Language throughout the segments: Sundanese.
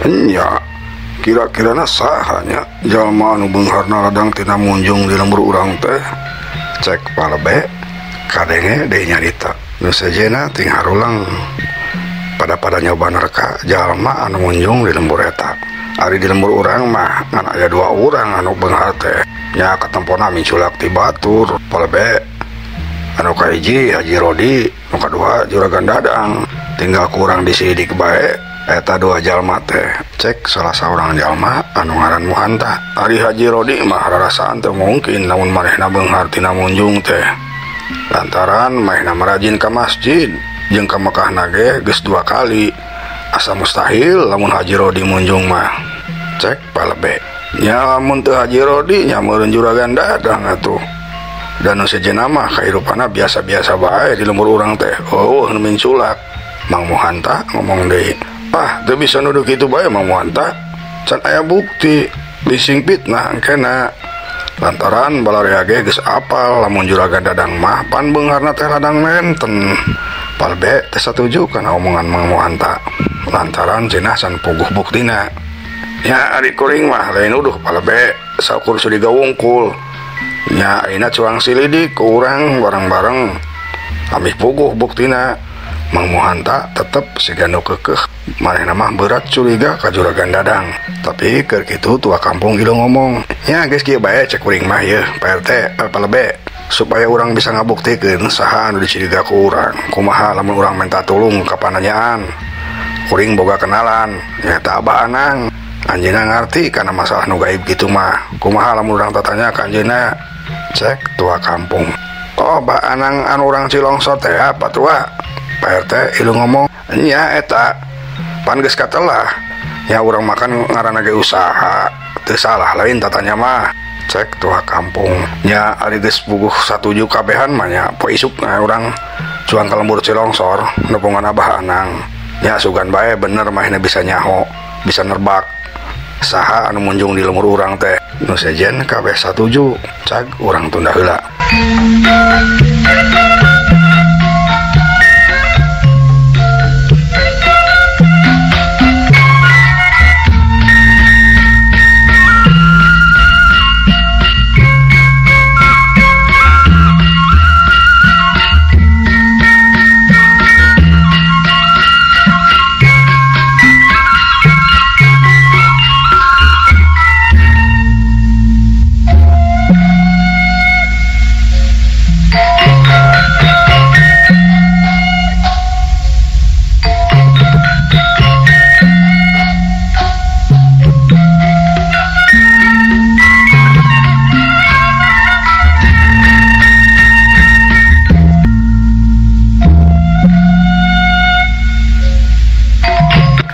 Nya kira-kirana saha nya jalma anu beungharna ladang tina munjung di lembur urang teh. Cek palebe kadenge deui nyarita nu sejenna ting harulang pada-pada nyoba nerka jalma anu munjung di lembur eta. Ari di lembur urang mah ngan aya dua urang anu beunghar teh nya katempona minculak ti batur. Palebe anu kahiji Haji Rodi, nu kadua Juragan Dadang. Tinggal kurang disidik bae eta dua jalma teh. Cek salah saurang jalma anu ngaran Muhanta. Ari Haji Rodi mah rarasaan teu mungkin lamun manehna beunghar tina munjung teh. Lantaran manehna marajin ka masjid jeung ka Mekahna ge geus 2 kali. Asa mustahil lamun Haji Rodi munjung mah. Cek palebe nya lamun teu Haji Rodi nya meureun Juragan Dadang atuh. Dan nu sejenna mah kahirupanna biasa-biasa bae di lembur urang teh. Oh, nu minculak. Mang Muhanta ngomong deui. Ah, teu bisa nuduh kitu bae Mang Muhanta. Can aya bukti, bising fitnah engkena. Lantaran balarea ge geus apal lamun Juragan Dadang mah pan beungharna teh ladang nenten. Palbe teh satuju kana omongan Mang Muhanta. Lantaran cenah can puguh buktina. Nya ari kuring mah lain nuduh palebe, saukur curiga wungkul. Nya ayeuna cuang silidik ku urang bareng-bareng. Amih puguh buktina. Mang Muhanta tetep siga nu keukeuh manehna mah berat curiga ka Juragan Dadang. Tapi keur kitu tua kampung ieu ngomong, nya geus kieu bae cek kuring mah yeuh Pak RT, palebe, supaya urang bisa ngabuktikeun saha anu dicuriga ku urang. Kumaha lamun urang minta tulung ka pananyaan. Kuring boga kenalan nyaeta Abah Anang. Anjeunna ngarti kana masalah nu gaib kitu mah. Kumaha lamun urang tatanya ka anjeunna? Cek tua kampung. Oh, Abah Anang anu urang Cilongsor teh apa tua? Pak RT ilu ngomong, nya eta pan geus katelah. Nya urang makan ngaranna ge usaha, teu salah lain tatanya mah. Cek tua kampung. Nya ari geus puguh satuju kabehan mah nya poe isukna urang cuang ka lembur Cilongsor nepungan Abah Anang. Nya sugan bae bener mahna bisa nyaho, bisa nerbak. Saha anu munjung di lembur urang teh? Nu sejen kabeh satuju, cag urang tunda heula.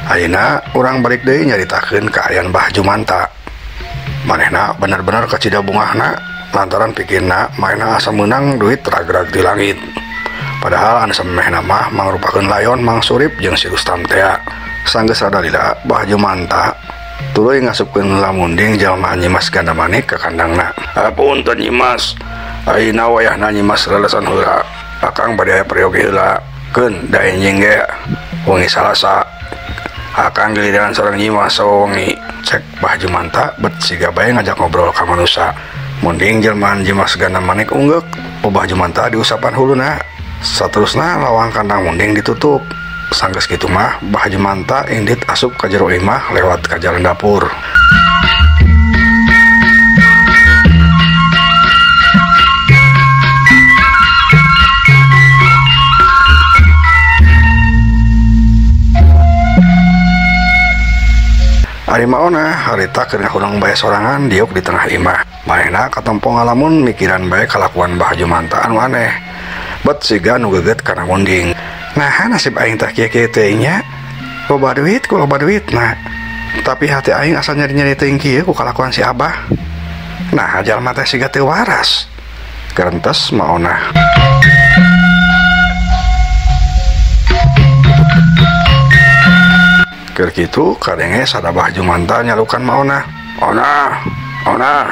Ayeuna urang balik deui nyaritakeun kaayaan Bah Jumanta. Manehna bener-bener kacida bungahna lantaran pikirna manehna asa meunang duit ragrag di langit. Padahal anu samemehna mah mangrupakeun layon Mang Surip jeung si Rustam tea. Sanggeus rada lila Bah Jumanta tuluy ngasupkeun lamunding jalma Nyimas Gandamanik ka kandangna. Apunten Nyimas, ayeuna wayahna Nyimas lelesan heula. Akang bade aya peryogi heula. Keun da enjing ge wengi Salasa. Akang giliran sareng Nyimas sawengi. Cek Bah Jumanta bet siga bae ngajak ngobrol ka manusa. Munding jelema Nyimas Gandamanik unggeuk, Bah Jumanta diusapan huluna. Saterusna lawang kandang munding ditutup. Sanggeus kitu mah Bah Jumanta indit asup ka jero imah lewat ka jalan dapur. Ari maona harita keur ngahurung bae sorangan diuk di tengah imah. Manehna katempo ngalamun mikiran bae kalakuan Bah Jumanta anu aneh. Bet siga nu geget kana munding. Nah, nasib aing teh kieu-kieu teh nya. Loba duit ku loba duitna. Tapi hati aing asa nyeri-nyeri teuing kieu ku kalakuan si Abah. Nah, jalma teh siga teu waras. Gerentes maona. Keur kitu kadenge sada Bah Jumanta nyalukan maona. Ona, ona,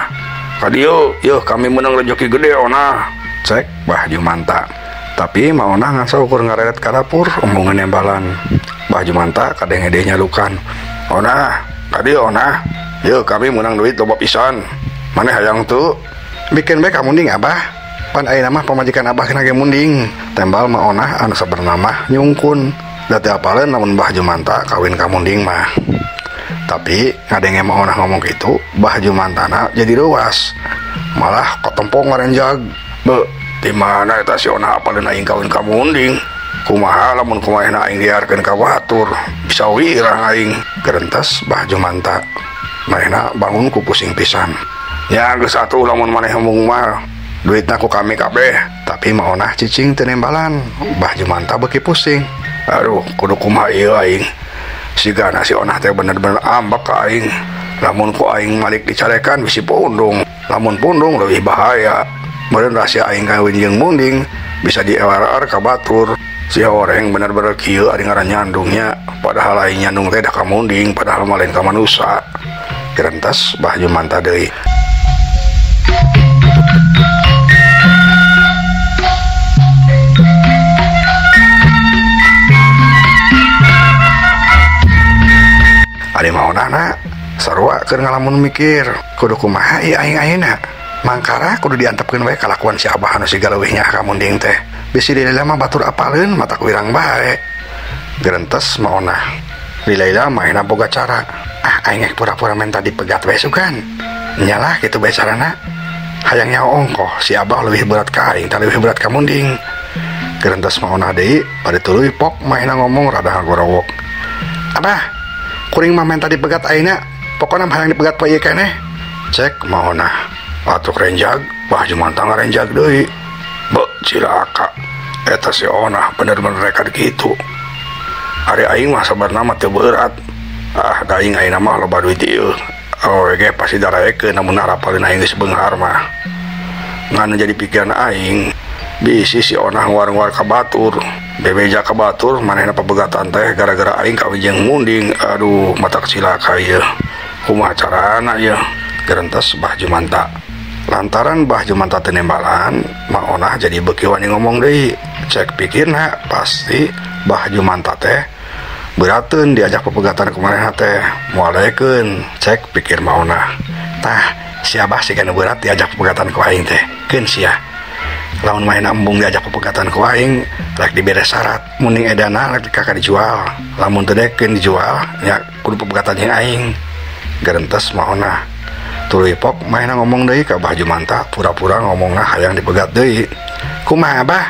ka dieu, yeuh kami meunang rejeki gede ona. Cek Bah Jumanta. Tapi maona ngan saukur ngareret ka dapur embungan nembalan. Bah Jumanta kadenge deui nyalukan. Onah, kadi onah. Yeuh kami menang duit loba pisan. Maneh hayang tuh? Bikin bae ka munding abah. Pan ayeuna mah pamajikan abah kena ge munding. Tembal ma onah anu sabenerna mah nyungkun. Da teu apaleun lamun Bah Jumanta kawin ka munding mah. Tapi ngadenge ma onah ngomong kitu, Bah Jumantana jadi reuas. Malah katempo ngarenjag. Be, di mana eta si onah apaleun aing kawin ka munding? Kumaha lamun kumaha aing diarkeun ka batur, bisa wirang aing. Gerentes Bah Jumanta. Manehna bangun ku pusing pisan. Ya geus atuh lamun maneh embung mah duitna ku kami kabeh. Tapi ma onah cicing teu nembalan. Bah Jumanta beuki pusing. Aduh, kudu kumaha ieu aing. Sigana si onah teh bener-bener ambek ka aing. Lamun ku aing malik dicarekan bisi pundung. Lamun pundung leuwih bahaya. Meureun rahasia aing kawin jeung munding bisa di-LRR ka batur. Si horeng bener-bener kieu ari ngaran nyandungnya. Padahal aing nyandung teh dah ka munding, padahal mah lain ka manusa. Gerentes Bah Jumanta deui. Ari maonana sarua keur ngalamun mikir, kudu kumaha ieu aing ayeuna. Mangkara kudu diantepkeun wae kalakuan si abah anu siga leuwih nyaah ka munding teh. Bisi lila mah batur apaleun mata kuirang bae. Gerentes maonah. Lila manehna boga cara. Ah aing rek pura-pura menta dipegat wae sugan. Nyalah kitu bae carana. Hayang nyaho ongkoh si abah leuwih berat ka aing tah leuwih berat ka munding. Gerentes maonah deui bari tuluy pok manehna ngomong rada ngagorowok. Abah, kuring mah menta dipegat ayeuna, pokona hayang dipegat poe ieu keneh. Cek maonah. Atuh renjag, Bah Jumanta ngarenjag deui. Be, cilaka. Eta si onah bener-bener rekad kitu. Ari aing mah sabarna mah teu beurat. Ah, da aing ayeuna mah loba duit ieu. Awewe ge pasti daraekeun lamun arapaleun aing geus beunghar mah. Ngan jadi pikiran aing, bisi si onah nguar-nguar ka batur. Bebeja ka batur manehna pabegatan teh gara-gara aing kawin jeung munding. Aduh, mata cilaka ieu. Kumaha carana ieu? Gerentes Bah Jumanta. Lantaran Bah Jumanta teu nembalan, Ma Onah jadi beuki wani ngomong deui. Cek pikirna pasti Bah Jumanta teh berateun diajak pepegatan ku manehna teh. Moal daekeun, cek pikir Ma Onah. Tah, si Abah siga nu berat diajak pepegatan ku aing teh. Keun sia. Lamun manehna embung diajak pepegatan ku aing, rek dibere syarat, munding edana rek kakak dijual. Lamun teu daekeun dijual, nya kudu pepegatan jeung aing. Gerentes Ma Onah. Tuluy pok manehna ngomong deui ka Bah Jumanta, pura-pura ngomongna hayang dipegat deui. Kumaha Abah?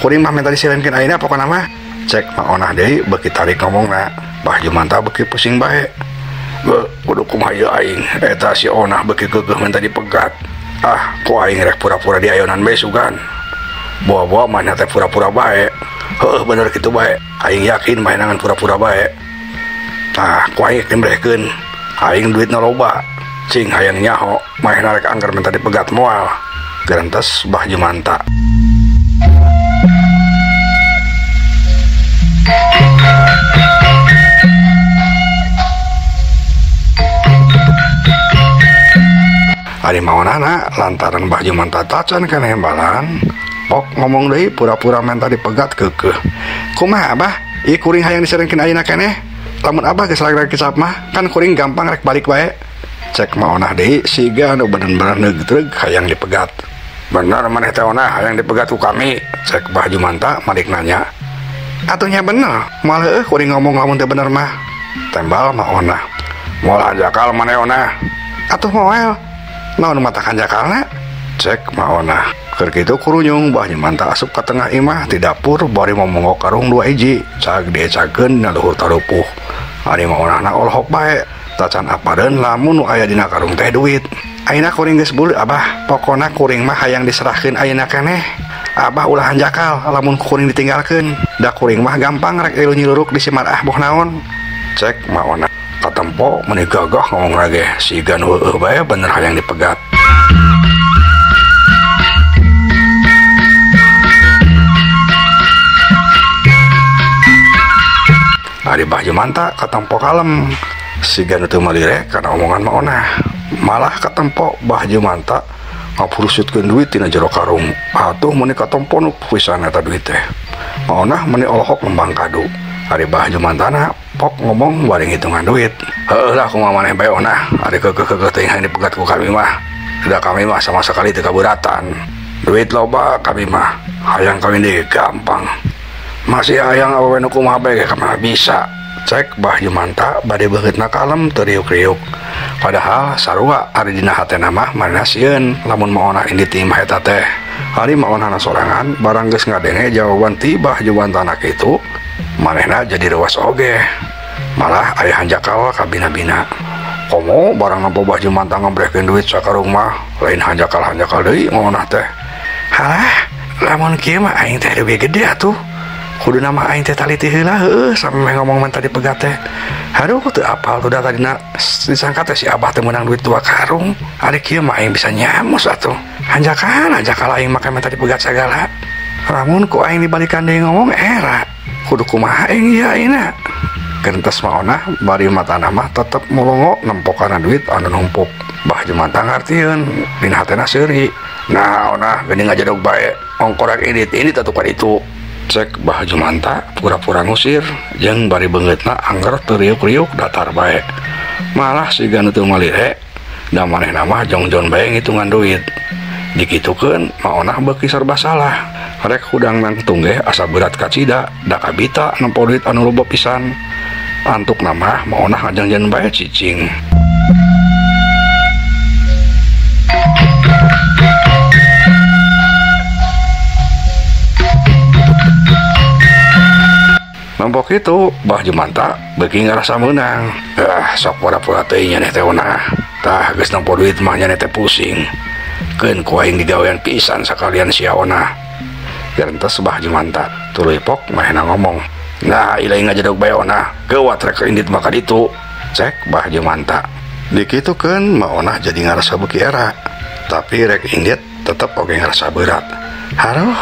Kuring mah minta disirenkeun ayeuna pokona mah. Cek Ma Onah deui beuki tarik ngomongna. Bah Jumanta beuki pusing bae. Beuh, kudu kumaha ieu aing? Eta si Onah beuki keukeuh minta dipegat. Ah, ku aing rek pura-pura diayonan bae sugan. Boa-boa manehna teh pura-pura bae. Heuh, bener kitu bae. Aing yakin manehna ngan pura-pura bae. Tah, ku aing dimbrehkeun. Aing duitna loba. Cing hayang nyaho manehna rek anggar minta dipegat moal. Gerentes Bah Jumanta. Ari maonana lantaran Bah Jumanta tacan kana hembalan, pok ngomong deui pura-pura minta dipegat keukeuh. Kumaha Abah? Ieu kuring hayang diserenkeun ayeuna keneh. Lamun Abah geus rek kecap mah kan kuring gampang rek balik bae. Cek Ma Onah deui siga anu bener-bener neugetreg hayang dipegat. Bener maneh teh Onah hayang dipegat ku kami. Cek Bah Jumanta malik nanya. Atuh nya bener, moal heueuh kuring ngomong lamun teu bener mah. Tembal Ma Onah. Moal hanjakal maneh Onah. Atuh moal. Naon mata hanjakalna? Cek Ma Onah. Keur kitu kurunyung Bah Jumanta asup ka tengah imah ti dapur bari momongok karung dua hiji. Cag diecakeun dina luhur tarupuh. Ari Ma Onahna olohok bae. Tacan apadeun lamun nu aya dina karung teh duit. Ayeuna kuring geus beuli Abah, pokona kuring mah hayang diserahkeun ayeuna keneh. Abah ulah hanjakal lamun kuring ditinggalkeun. Da kuring mah gampang rek elu nyiluruk di simarah boh naon. Cek Ma Onah. Katempo meuni gagah ngomong lagi siga nu heueuh bae bener hayang dipegat. Ari Bah Jumanta katempo kalem. Siga nu teu malire kana omongan Ma Onah. Malah katempo Bah Jumanta ngapurusutkeun duit tina jero karung. Atuh meuni katempo nu pisan eta duit teh. Ma Onah meuni olohok lembang kadu. Ari Bah Jumantana Pok ngomong bari ngitungan duit. Heuh lah kumaha maneh bae onah, ari keukeuh-keukeuh teuing hayang dipegat ku kami mah. Da kami mah sama sekali teu kaberatan. Duit loba kami mah, hayang kawin deui gampang. Masih hayang awewe nu kumaha bae ge kami mah bisa. Cek Bah Jumanta bade beungeutna kalem teu riuk-riuk. Padahal sarua ari dina hatena mah manehna sieun lamun maonah indit ti imah eta teh. Ari maonahna sorangan barang geus ngadenge jawaban ti Bah Jumantana kitu, manehna jadi reuas oge. Malah aya hanjakal ka bina-bina. Komo barang nempo Bah Jumanta ngebrehkeun duit sakarung mah lain hanjakal-hanjakal deui maonah teh. Halah, lamun kieu mah aing teh leuwih gede atuh. Kuduna mah aing teh taliti heula heueuh sampe ngomong menta dipegat teh. Haduh teu apal tuh da tadina disangka teh si Abah teh meunang duit 2 karung. Ari kieu mah aing bisa nyamos atuh. Hanjakal aing make menta dipegat sagala. Lamun ku aing dibalikan deui ngomong era. Kudu kumaha aing ieu ayeuna. Gentes maonah bari matana mah tetep mulongo nempokana duit anu numpuk. Bah Jumanta ngartieun dina hatena seuri. Nah onah geuning ngajedog bae ongkorak indit ini tatukan itu. Cek Bah Jumanta pura-pura ngusir jeung bari beungeutna angger teu riuk-riuk datar bae. Malah siga nu teu malire da manehna mah jongjon bae ngitungan duit. Dikitukeun maonah beuki serba salah. Rek hudang nangtung ge asa berat kacida da kabita nempo duit anu loba pisan. Antuk nama maonah ngajangjan bae cicing. Nempok itu Bah Jumanta beuki ngarasa meunang. Ah sok pura-pura teuing nyaneh teh onah. Tah geus nempo duit mah nyaneh teh pusing. Keun ku aing digawean pisan sakalian sia onah. Gerentes Bah Jumanta tuluy pok manehna ngomong. Nah ilai ngajedog bae onah, geuwat rek indit mah ka ditu. Cek Bah Jumanta. Dikitukeun maonah jadi ngarasa beuki era. Tapi rek indit tetep oge ngarasa berat. Haruh,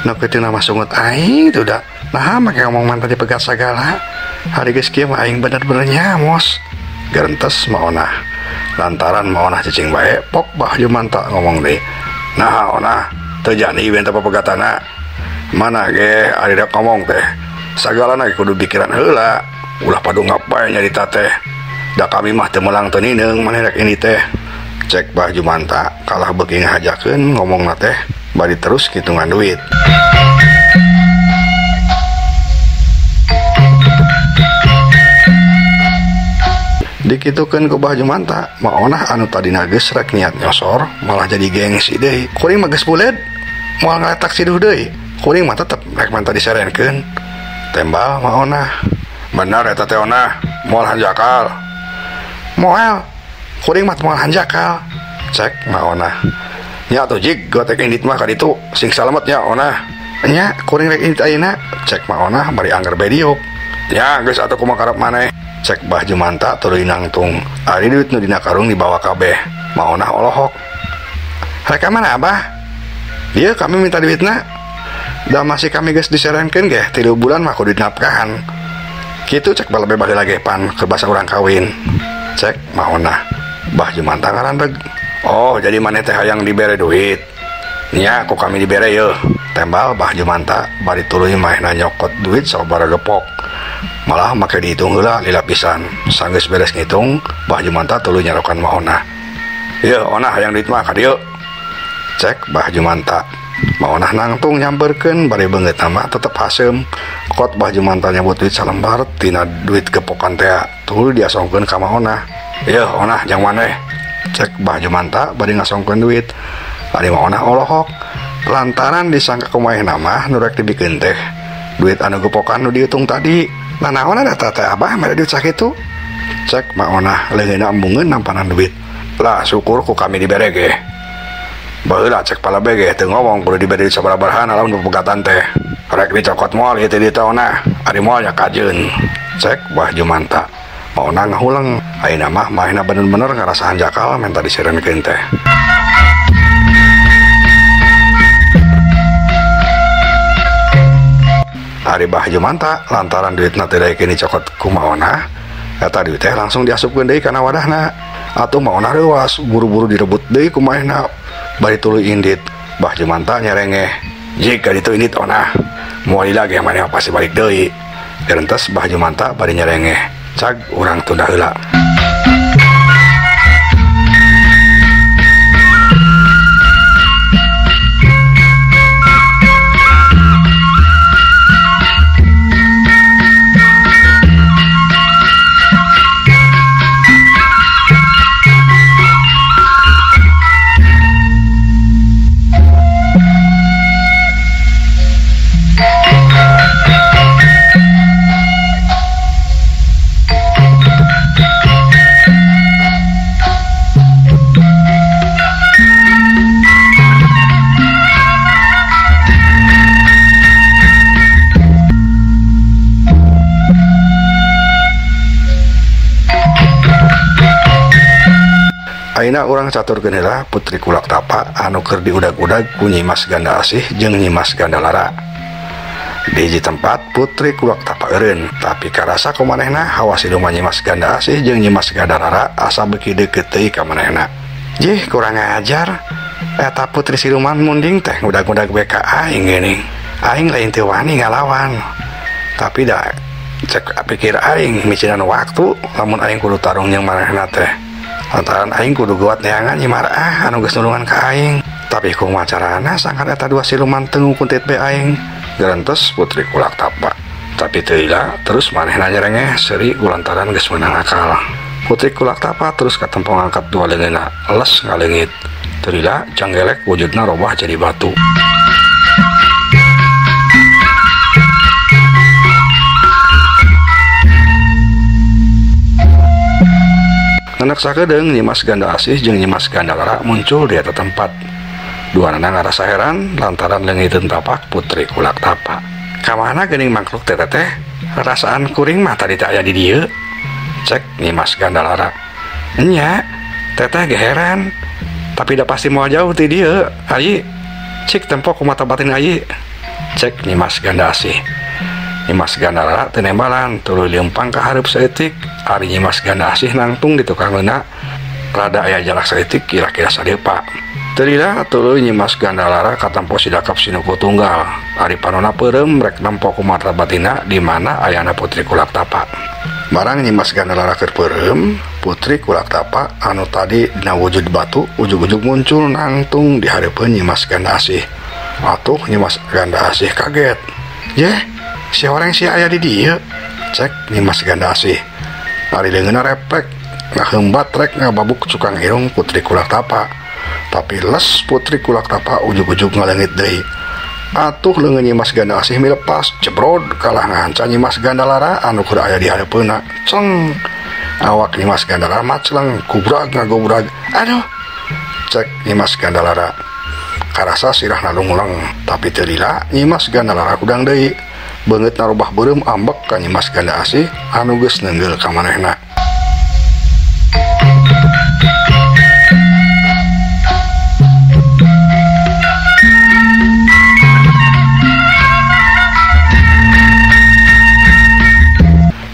nu kitu mah sungut aing teu da. Nah make ngomong manta dipegat sagala. Hari geus kieu mah aing bener-bener nyamos. Gerentes maonah. Lantaran maonah cicing bae, pok Bah Jumanta ngomong deui. Nah onah, teu jani benta papegatana. Mana ge ari rek ngomong teh. Sagalana ge kudu pikiran heula. Ulah padungap bae nyarita teh. Da kami mah teu melang teu nineung maneh rek ini teh. Cek Bah Jumanta kalah beuki ngahajakeun ngomongna teh bari terus ngitungan duit. Dikitukeun ku Bah Jumanta, maonah anu tadina geus rek niat nyosor malah jadi gengsi deui. Kuring mah geus buled, moal ngaletak siduh deui. Kuring mah tetep rek manta diserenkeun. Tembal maonah. Bener eta teh onah, moal hanjakal. Moal, kuring mah moal hanjakal. Cek maonah. Nya atuh jig gotek indit mah ka ditu, sing salamet nya onah. Nya kuring rek indit ayeuna, cek maonah bari angger bae diuk. Nya geus atuh kumaha karep maneh. Cek Bah Jumanta tuluy nangtung. Ari duit nu dina karung dibawa kabeh. Maonah olohok. Rek ka mana Abah? Dieu kami minta duitna. Da masih kami geus diserenkeun ge 3 bulan mah kudu dinapkahan. Kitu cek balebe baheula ge pan keur basa urang kawin. Cek maonah. Bah Jumanta ngarandeg. Oh, jadi maneh teh hayang dibere duit. Nya ku kami dibere yeuh. Tembal Bah Jumanta bari tuluy manehna nyokot duit sababaraha gepok. Malah make dihitung heula lila pisan. Sanggeus beres ngitung, Bah Jumanta tuluy nyarokan maonah. Yeuh onah hayang duit mah ka dieu. Cek Bah Jumanta. Maonah nangtung nyamperkeun bari beungeutna mah tetep haseum. Kot Bah Jumanta nyabut duit salembar tina duit gepokan teh tuluy diasongkeun ka maonah. Yeuh onah jang maneh. Cek Bah Jumanta bari ngasongkeun duit. Ari maonah olohok. Lantaran disangka ku manehna mah nu rek dibikeun teh duit anu gepokan nu dihitung tadi. Nah naonan eta teh Abah mere duit sakitu. Cek maonah leungeunna embungeun nampanan duit. Lah syukur ku kami dibere ge. Baheula cek palebe ge teu ngomong kudu dibere duit sabaraha lamun pepegatan teh. Rek dicokot moal ieu teh dieu teh onah. Ari moal nya kajeun. Cek Bah Jumanta. Maonah ngahuleng. Ayeuna mah manehna bener-bener ngarasa hanjakal menta diserenkeun teh. Ari Bah Jumanta lantaran duitna teu daekeun dicokot ku maonah, eta duit teh langsung diasupkeun deui kana wadahna. Atuh maonah reuas buru-buru direbut deui ku manehna bari tuluy indit. Bah Jumanta nyerengeh. Jika ditu indit onah, moal lila ge maneh pasti balik deui. Gerentes Bah Jumanta bari nyerengeh. Cag urang tunda heula. Ayeuna urang caturkeun heula Putri Kulak Tapa anu keur diudag-udag ku Nyimas Ganda Asih jeung Nyimas Gandalara. Di hiji tempat Putri Kulak Tapa eureun, tapi karasa ku manehna hawa siluman Nyimas Ganda Asih jeung Nyimas Gandalara asa beuki deukeut teuing ka manehna. Jih, kurang ajar. Eta putri siluman munding teh ngudag-udag we ka aing geuning. Aing lain teu wani ngalawan. Tapi da cek pikir aing micinan waktu lamun aing kudu tarung jeung manehna teh. Lantaran aing kudu geuat neangan Nyi Marah anu geus nulungan ka aing. Tapi kumaha carana sangkan eta dua siluman teu ngukuntit be aing. Gerentes Putri Kulak Tapa. Tapi teu lila terus manehna nyerengeh seuri kulantaran geus meunang akal. Putri Kulak Tapa terus katempo ngangkat dua leungeunna les ngaleungit. Teu lila canggelek wujudna robah jadi batu. Anak sakedeung Nyimas Ganda Asih jeung Nyimas Gandalara muncul di eta tempat. Duanana ngarasa heran lantaran leungiteun tapak Putri Kulak Tapa. Kamana geuning mangkluk teh teh? Rarasaan kuring mah tadi teh aya di dieu. Cek Nyimas Gandalara. Nya, teteh ge heran. Tapi da pasti moal jauh ti dieu. Ayi, cik tempo kumaha batin ayi. Cek Nyimas Ganda Asih. Nyimas Gandalara teu nembalan tuluy leumpang ka hareup saeutik. Ari Nyimas Ganda Asih nangtung di tukang leuna rada aya jarak saeutik kira-kira sadeupa. Teu lila tuluy Nyimas Gandalara katempo sidakap sinuku tunggal. Ari panona peureum rek nempo kumaha batina di mana ayana Putri Kulak Tapa. Barang Nyimas Gandalara keur peureum, Putri Kulak Tapa anu tadi dina wujud batu ujug-ujug muncul nangtung di hareupeun Nyimas Ganda Asih. Atuh Nyimas Ganda Asih kaget. Yeh, si orang si aya di dieu. Cek Nyimas Ganda Asih. Ari leungeunna repek ngaheumbat rek ngababuk cukang irung Putri Kulak Tapa. Tapi les Putri Kulak Tapa ujug-ujug ngaleungit deui. Atuh leungeun Nyimas Ganda Asih milepas jebrod kalah ngahanca Nyimas Gandalara anu keur aya di hareupeunna. Ceng. Awak Nyimas Gandalara macleng kubrag ngagobrag. Aduh. Cek Nyimas Gandalara. Karasa sirahna lunguleng, tapi teu lila Nyimas Gandalara hudang deui. Beungeut narobah beureum ambek ka Nyimas Ganda Asih anu geus neunggeul ka manehna.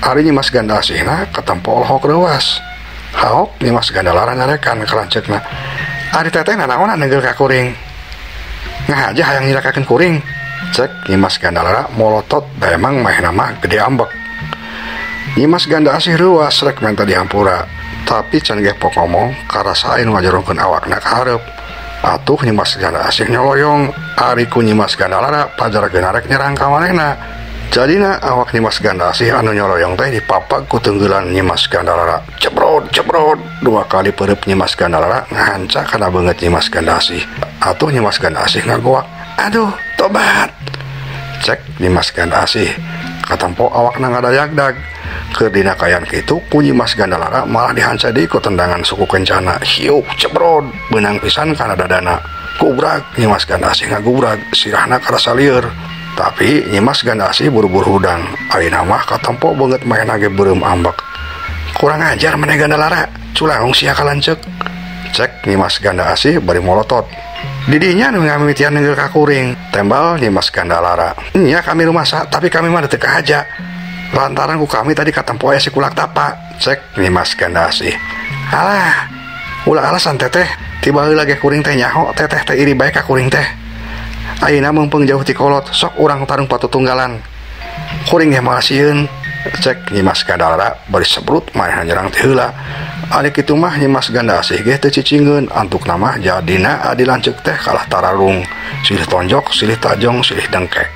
Ari Nyimas Ganda Asihna katempo olohok reuas. Haok Nyimas Gandalara nyarekan ka lanceukna. Ari teteh nanaonan neunggeul ka kuring. Ngahaja hayang nyilakakeun kuring. Cek Nyimas Gandalara molotot da emang manehna mah gede ambek. Nyimas Ganda Asih reuas rek menta dihampura, tapi can ge pok ngomong karasa anu ngajorongkeun awakna ka hareup. Atuh Nyimas Ganda Asih nyoloyong, ari ku Nyimas Gandalara pajarkeun rek nyerang ka manehna. Jadina awak Nyimas Ganda Asih anu nyoloyong teh dipapag ku tenggelan Nyimas Gandalara. Cebrod cebrod dua kali peureub Nyimas Gandalara ngahanca kana beungeut Nyimas Ganda Asih. Atuh Nyimas Ganda Asih ngagoak, aduh tobat. Cek Nyimas Ganda Asih katempo awakna ngadayagdag. Keur dina kaayaan kitu ku Nyimas Gandalara malah dihanca deui ku tendangan suku kencana. Hiup cebrod beunang pisan kana dadana. Kubrag Nyimas Ganda Asih ngagubrag sirahna karasa lieur. Tapi Nyimas Ganda Asih buru-buru hudang. Ayeuna mah katempo beungeut manehna ge beureum ambek. Kurang ajar maneh Gandalara, culaung sia ka lanceuk. Cek Nyimas Ganda Asih bari molotot. Didinya nu ngamimitian neunggeul ka kuring, tembal Nyimas Gandalara. Nya kami rumasa, tapi kami mah teu kahaja. Lantaran ku kami tadi katempo aya si Kulak Tapa. Cek Nyimas Ganda Asih. Alah, ulah alasan teteh, tiba heula ge kuring teh nyaho, teteh teh iri bae ka kuring teh. Ayeuna meungpeung jauh ti kolot, sok urang tarung patutunggalan. Kuring ge moal sieun. Cek Nyimas Gandara bari sebrut manehna nyerang teh heula. Ari kitu mah Nyimas Ganda Asih ge teu cicingeun, antukna mah jadina adi lanceuk teh kalah tararung, silih tonjok, silih tajong, silih dengkek.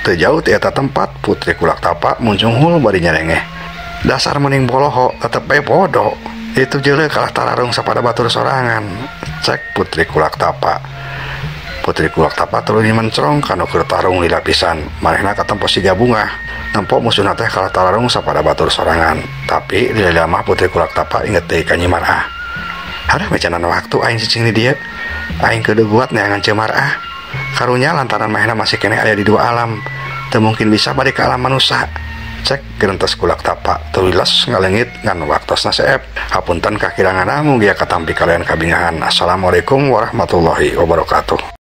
Teu jauh ti eta tempat Putri Kulak Tapa muncunghul bari nyerengeh. Dasar mending boloho tetep bae bodoh. Itu jeuleuh kalah tararung sapada batur sorangan. Cek Putri Kulak Tapa. Putri Kulak Tapa tuluy mencrong kana keur tarung lila pisan. Manehna katempo siga bungah. Nempo musuhna teh kalah tararung sapada batur sorangan. Tapi lila mah Putri Kulak Tapa inget deui ka Nyi Mar'ah. Hareuh mecanan waktu aing cicing di dieu. Aing kudu buat neangan Ceu Mar'ah. Karunya lantaran manehna masih keneh aya di dua alam. Teu mungkin bisa balik ke alam manusia. Cek gerentes Kulak Tapa tuluy les ngalengit ngan waktosna seep. Hapunten kakiranganna mugia katampi kalian kabingahan. Assalamualaikum warahmatullahi wabarakatuh.